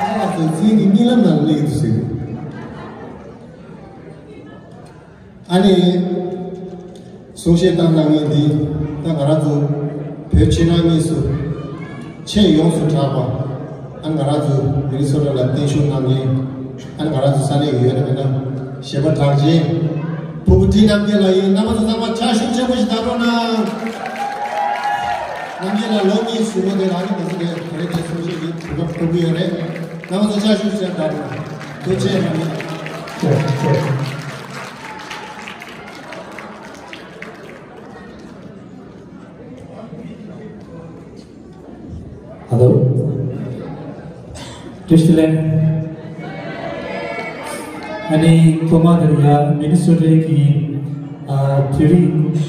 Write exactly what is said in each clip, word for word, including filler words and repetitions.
ཨ་ལགས་སོ། ཚིག་གི་གཉིད་ལམ་ནང་སླེབས་འདུག་ཟེར། ཨ་ནི། གསུང་བཤད་བཏང་གནང་མཁན་འདི་ད་ང་རང་ཚོ་བོད་ཕྱི་ནང་གཉིས་སུ་ཆེས་ཡོངས་སུ་གྲགས་པ། ཨ་ནི་ང་རང་ཚོ་མི་ནི་སོ་ཊ་ལ་བརྟན་བཞུགས་གནང་མཁན། ཨ་ནི་ང་རང་ཚོ་ས་གནས་ཡོད་ན་མེད་ན་གཞས་པ་གྲགས་ཅན་ཕུར་བུ་བཀྲིས་རྣམ་རྒྱལ་ལགས་ཡིན། རྣམ་པ་ཚོ་ཚང་མ་ཕྱག་ཤུགས་ཆེན་པོ་ཞིག་བརྡབ་རོགས་གནང་། རྣམ་རྒྱལ་ལགས་ལོ་གཉིས་ཟིན་པ་དེ་ལ་ནི་ང་ཚོ་གི་དེ་རིང་གི་གསུང་བཤད་ཀྱི་གོ་སྐབས་ཐོབ་ཀྱི་ཡོད་རེད། རྣམ་པ་ཚོ་ཕྱག་ཤུགས་ཆེན་བརྡབ་རོགས་གནང་། ཐུགས་རྗེ་གནང་། ཐུགས་རྗེ་ཆེ། ཧ་ལོ། བཀྲ་ཤིས་བདེ་ལེགས། ཨ་ནི་ཐོག་མ་དེར་ཡ་མི་ནི་སོ་ཊའི་གི་ཨ་བོད་རིགས་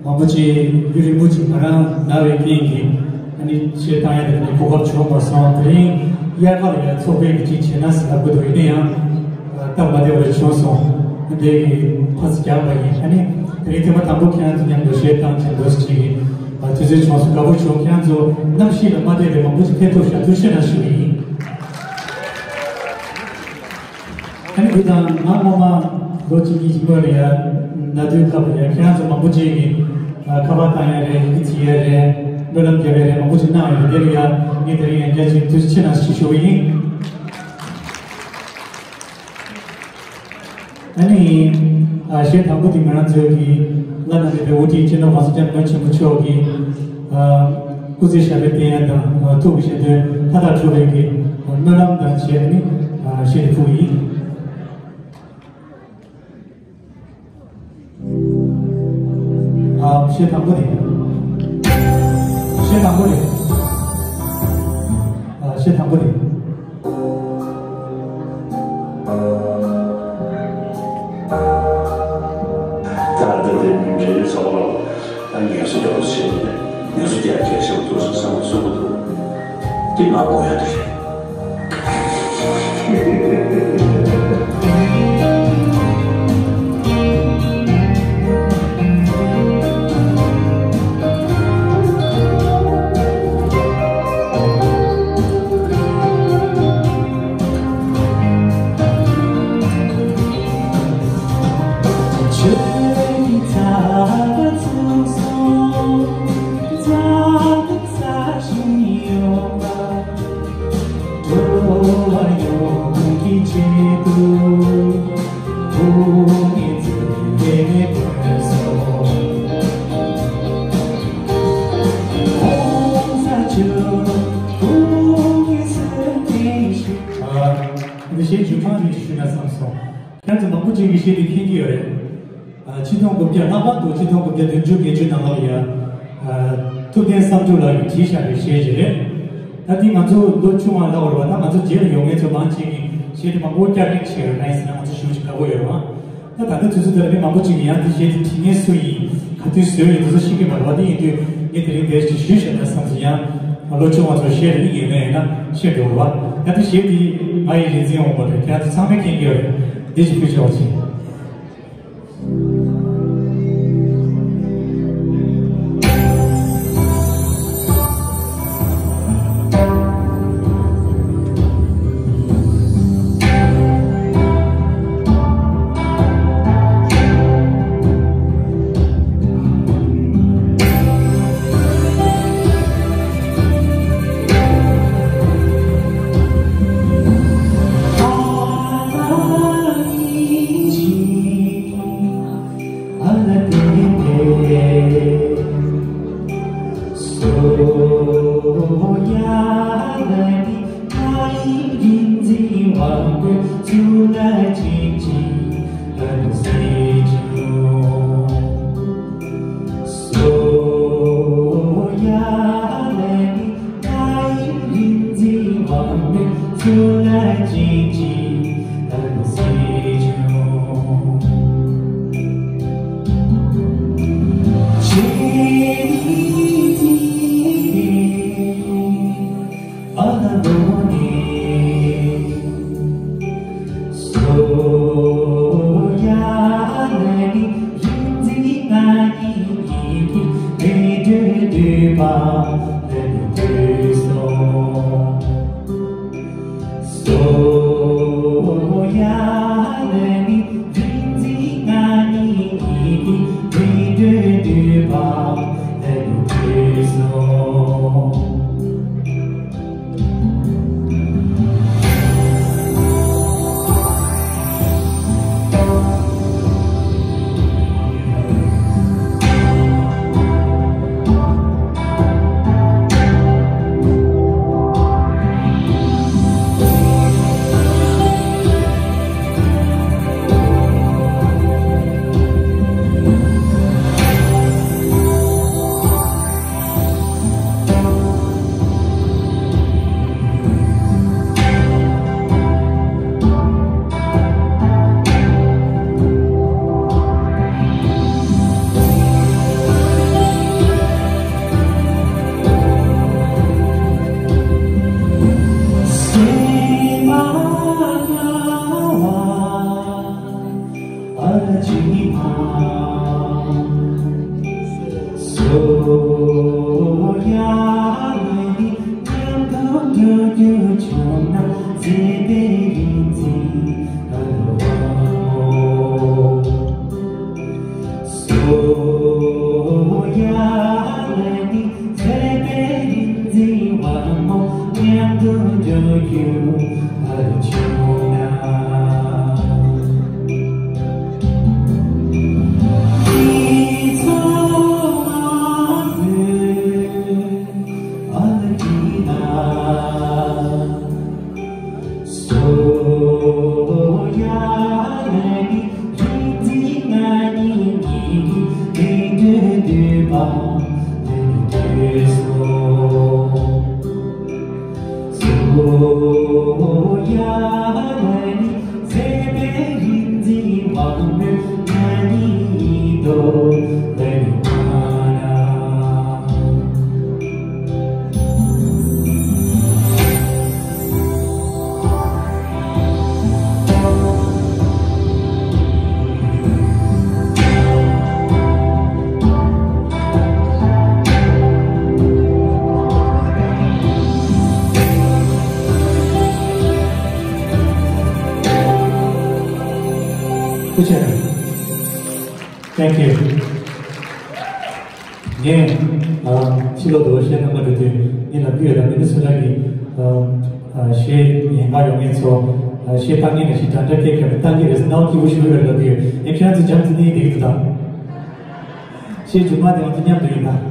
མང་པོ་ཅིག་ཡུན་རིང་པོ་ཅིག་ང་རང་ན་བའི་རྐྱེན་གྱིས་ཨ་ནི་ཆེད་བཏང་ཡ་དེ་གོ་སྐབས་བྱུང་མ་སོང་། དེ་རིང་དབྱར་ཁར་ཡ་ཚོགས་པའི་གི་ཅིག་བྱས་ན་ཟེར་ལབ་གི་འདུག་ཡིན་ན་ཡང་སྟབས་མ་བདེ་བ་བྱུང་སོང་། འདི་གི་ཕར་ཚུར་རྒྱག་པ་ཡིན། ཨ་ནི་དེ་རིང་ཐེངས་མ་དང་པོ་ཁྱེད་རང་ཚོ་མཉམ་དུ་གཞས་བཏང་བྱས་འདུག་ཅིག་གི་དུས་ཚོད་བྱུང་སོང་། དགའ་པོ་བྱུང་། ཁྱེད་རང་ཚོ་གནམ་གཤིས་ལ་མ་བལྟས་པའི་མང་པོ་ཅིག་ཕེབས་ཐུབ་ཤག་ཐུགས་རྗེ་ཆེ་གནང་ཞུ་གི་ཡིན། ཨ་ནི་འདི་དང་ང་སྔོན་མ་ལོ་གཅིག་གཉིས་ཀྱི་སྔོན་ལ་ཡ་ན་དུས་སྐབས་ལ་ཡ་ཁྱེད་རང་ཚོ་མང་པོ་ཅིག་གིས་ཁ་པར་བཏང་ཡ་རེད། ཡི་གེ་བྲིས་ཡ་རེད། སྨོན་ལམ་རྒྱབ་ཡ་རེད། མང་པོ་ཅིག་གནང་ཡོད། དེ་ལ་ཡ་ངས་དེ་རིང་ཡང་བསྐྱར་ཅིག་ཐུགས་རྗེ་ཆེ་གནང་ཞེས་ཞུ་གི་ཡིན། ཨ་ནི། ཨ་གཞས་དང་པོ་དེ་ང་རང་ཚོའི་གི་བླ་ན་མེད་པའི་དབུ་ཁྲིད་སྤྱི་ནོར་༸གོང་ས་༸སྐྱབས་མགོན་ཆེན་པོ་མཆོག་གི་ཨ་སྐུ་ཚེ་ཞབས་པད་བརྟན་ཡ་དང་ཨ་ཐུགས་ཀྱི་བཞེད་དོན་མཐའ་དག་གྲུབ་པའི་གི་སྨོན་ལམ་དང་བཅས་ནི་ཨ་གཞས་དེ་ཕུལ་གི་ཡིན། ཨ་གཞས་དང་པོ་དེ། གཞས་དང་པོ་དེ། ཨ་གཞས་དང་པོ་དེ། ད་ལྟ་དེ་མི་འདྲའི་ཚོགས་ལ་ངལ་གསོ་རྒྱག་པ་བྱས་ནས་ངལ་གསོ་རྒྱག་གལ་ཆེ་བ་འདུག་བསམ་བསམ་གྱི་འདུག་ལ་དགོས་ཡ་དེ་རེད། འདི་གཞས་རྒྱུན་མང་ཅིག་ཞུས་ན་བསམ་སོང་། ཁྱེད་ཚོ་མང་པོ་ཅིག་གིས་གཞས་འདི་མཁྱེན་གྱི་ཡོད་རེད། ཨ། ཆིག་སྟོང་དགུ་བརྒྱ། ལྷག་པར་དུ་ཆིག་སྟོང་དགུ་བརྒྱ་བདུན་ཅུ་བརྒྱད་ཅུ་ནང་ལོགས་ཡ། ཨ། ཐུབ་བསྟན་བསམ་གྲུབ་ལགས་ཀྱིས་བྲིས་བཞག་པའི་གཞས་ཅིག་རེད། ད་འདི་ང་ཚོ་ལོ་ཆུང་བ་ལབ་དགོས་རེད་པ། ད་ང་ཚོ་རྗེས་ལ་ཡོང་མཁན་ཚོ་མང་ཆེ་གིས་གཞས་འདི་མང་པོ་བསྐྱར་སྒྲིག་བྱས་ཡོད་རེད། གང་ཡིན་ཟེར་ན་ང་ཚོ་ཞེ་པོ་ཅིག་དགའ་པོ་ཡོད་རེད་པ། ད་ད་ལྟ་དུས་ཚོད་འདི་ལ་མི་མང་པོ་ཅིག་གིས་ཡང་འདི་གཞས་འདི་བྲིས་མཁན་སུ་ཡིན། ག་དུས་བཟོས་ཡོད། དེ་ཚོ་ཤེས་ཀྱི་མ་རེད་པ། དེ་ཡིན་དུས་ངས་དེ་རིང་འདིར་ཅིག་ཞུས་བཞག་ན་བསམ་སོང་། ཡང་ལོ་ཆུང་བ་ཚོ་གཞས་རེ་རེ་ཡིན་ན་ཡིན་ན་ཤེས་འགྲོ་གི་རེད་པ། ད་འདི་གཞས་འདི་ང་ཡི་རིག་འཛིན་དབང་པོ་རེད། ཁྱེད་རང་ཚོ་ཚང་མས་མཁྱེན་གྱི་ཡོད་རེད། འདི་ཅིག་ཕུལ་ཆོག་པ་བྱེད། Thank you. ངས་ཕྱི་ལོགས་དུ་བཤད་ན་མ་འགྲོ་དུས་ངས་ལབ་ཀྱི་ཡོད་ལ། མི་ནི་སུ་ཊ་གི་གཞས་ཉན་ག་ཡོང་མཁན་ཚོ་གཞས་བཏང་གི་ནས་ཞིག་འདྲ་འདྲ་སྐད་ཀྱང་བཏང་གི་རེད། སྣང་སྐྱིད་པོ་ཞིག་ཡོད་ལབ་ཀྱི་ཡོད། ངས་ཁྱེད་རང་ཚོ་འཇམ་ཐིང་ཐིང་བསྡད་ཀྱི་འདུག་ད། གཞས་མཇུག་མ་དེ་ང་ཚོ་མཉམ་དུ་ཡིན་ད།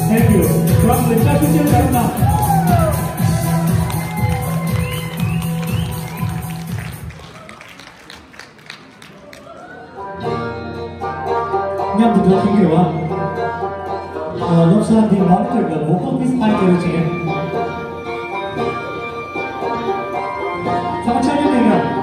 Thank you. From the Chakuchen Dharma. མཉམ་དུ་འགྲོ་ཐུབ་ཀྱི་རེད་བ། ཨ། སློབ་གྲྭ་འདི་མོ་ནི་ཊར་དང་བོ་ཀལ་མིག་སི་ཕན་ཐོགས་བྱས། ཚང་མ་ཆ་རྒྱུས་མེད་ན།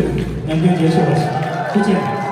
ནམ་རྒྱུན་རྒྱལ་ཤོས་པ་ཞིག་ཐུགས་རྗེ་ཆེ།